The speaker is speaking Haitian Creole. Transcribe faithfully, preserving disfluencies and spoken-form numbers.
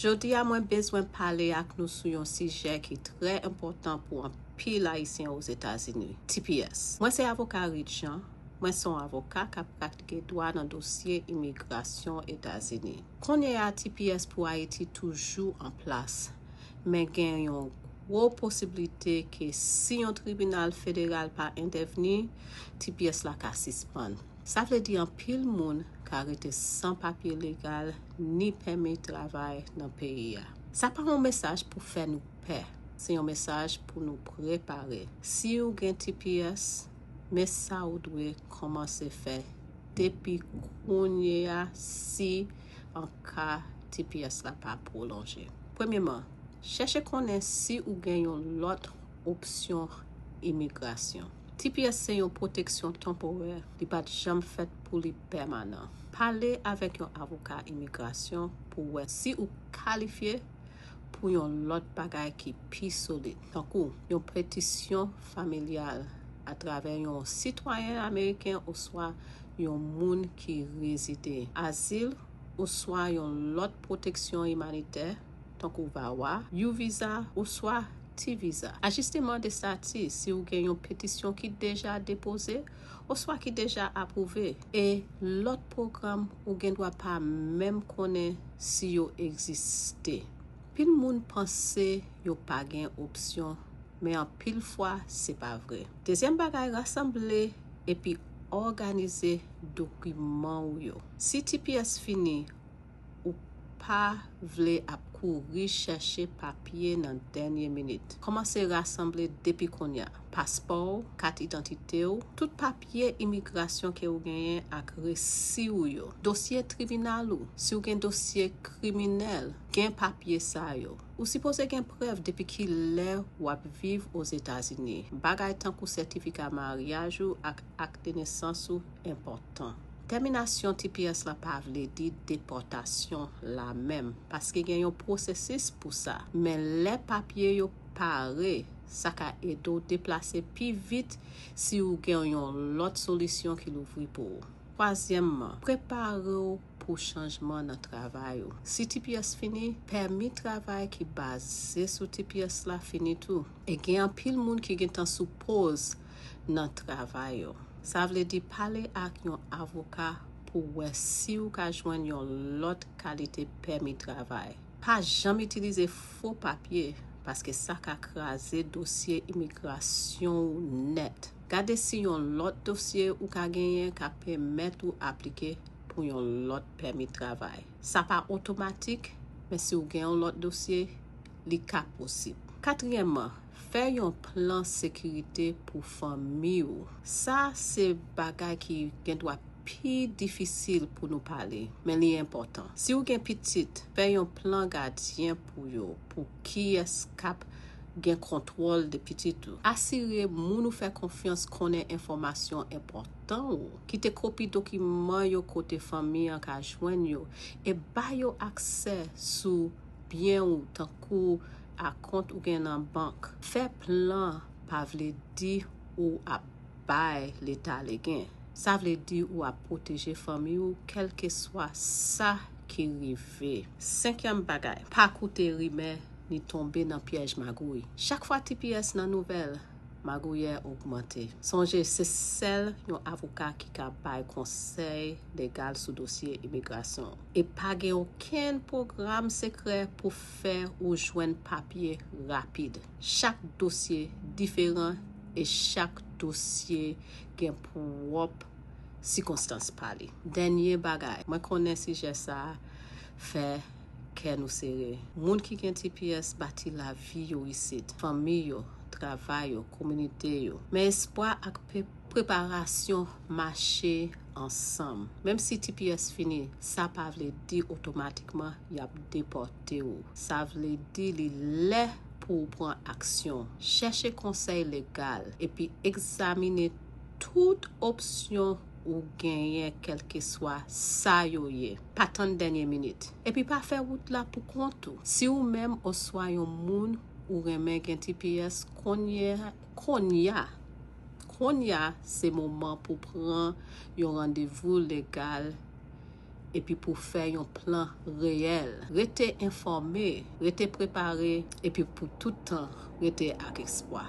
Jodi a, mwen bezwen pale ak nou sou yon sijè ki trè enpòtan pou anpil Ayisyen Ozetazini, T P S. Mwen se avoka Reed Jean. Mwen se yon avoka k ap pratike dwa nan dosye imigrasyon Etazini. Kounye a, T P S pou Ayiti toujou an plas, men gen yon gwo posiblite ke si yon tribinal federal pa entèvni, T P S la ka sispann. Sa vle di anpil moun ka rete san papye legal ni pèmi travay nan peyi a. Sa pa yon mesaj pou fè nou pè. Se yon mesaj pou nou prepare. Si w gen T P S, men sa w dwe kòmanse fè depi kounye a si an ka T P S la pa pwolonje. Premyeman, chèche konnen si ou gen yon lòt opsyon imigrasyon. T P S se yon pwoteksyon tanporè, li pa t janm fèt pou li pèmanan. Pale avèk yon avoka imigrasyon pou wè si ou kalifye pou yon lòt bagay ki pi solid, tankou yon petisyon familyal atravè yon sitwayen ameriken oswa yon moun ki rezide, azil oswa yon lòt pwoteksyon imanitè, tankou VAWA, U-Visa oswa T-Visa. Ajisteman de estati, si w gen yon petisyon ki deja depoze oswa ki deja apwouve, e lòt pwogram ou gen dwa pa menm konnen si yo egziste. Anpil moun panse yo pa gen opsyon, men anpil fwa se pa vre. Dezyèm bagay, rasanble epi òganize dokiman w yo. Si T P S fini, ou pa vle ap kouri chèche papye nan dènye minit. Kòmanse rasanble depi kounye a. Paspò w, kat idantite w, tout papye imigrasyon ke w genyen ak resi w yo. Dosye tribinal ou, si w gen dosye kriminèl, gen papye sa yo. Ou sipoze gen prèv depi ki lè w ap viv Ozetazini. Bagay tankou sètifika maryaj ou ak ak de nesans ou enpòtan. Tèminasyon T P S la pa vle di depòtasyon la menm, paske gen yon pwosesis pou sa. Men lè papye yo pare, sa ka ede w deplase pi vit si w gen yon lòt solisyon ki louvri pou ou. Twazyèmman, prepare w pou chanjman nan travay ou. Si T P S fini, pèmi travay ki baze sou T P S la fini tou. E gen anpil moun ki gentan sou poz nan travay yo. Sa vle di pale ak yon avoka pou wè si w ka jwenn yon lòt kalite pèmi travay. Pa janm itilize fo papye, paske sa ka kraze dosye imigrasyon w nèt. Gade si yon lòt dosye ou ka genyen ka pèmèt ou aplike pou yon lòt pèmi travay. Sa pa otomatik, men si w gen yon lòt dosye, li ka posib. Katriyèmman, fè yon plan sekirite pou fanmi w. Sa se bagay ki gen dwa pi difisil pou nou pale, men li enpòtan. Si w gen pitit, fè yon plan gadyen pou yo, pou kiyès k ap gen kontwòl de pitit ou. Asire moun ou fè konfyans konnen enfòmasyon enpòtan ou. Kite kopi dokiman yo kote fanmi an ka jwenn yo, e ba yo aksè sou byen ou, tankou akont ou gen nan bank. Fè plan pa vle di ou ap bay Leta legen. Sa vle di ou ap pwoteje fanmi ou kèlkeswa sa ki rive. Senkyèm bagay, pa koute rimè ni tonbe nan pyèj magouy. Chak fwa T P S nan nouvèl, magouyè ogmante. Sonje, se sèl yon avoka ki ka bay konsèy legal sou dosye imigrasyon. E pa gen okenn pwogram sekrè pou fè ou jwenn papye rapid. Chak dosye diferan e chak dosye gen pwòp sikonstans pa li. Dènye bagay, mwen konnen sijè sa a fè kè nou sere. Moun ki gen T P S bati lavi yo isit, fanmi yo, travay yo, kominite yo. Men espwa ak pe-, preparasyon mache ansanm. Menm si T P S fini, sa pa vle di otomatikman y ap depòte w. Sa vle di li lè pou w pran aksyon. Chèche konsèy legal epi egzamine tout opsyon ou genyen, kèlkeswa sa yo ye. Pa tann dènye minit. Epi pa fè wout la pou kont ou. Si ou menm oswa yon moun ou renmen gen T P S, kounye, kounye a, kounye a se moman pou pran yon randevou legal epi pou fè yon plan reyèl. Rete enfòme, rete prepare, epi pou tout tan, rete ak espwa.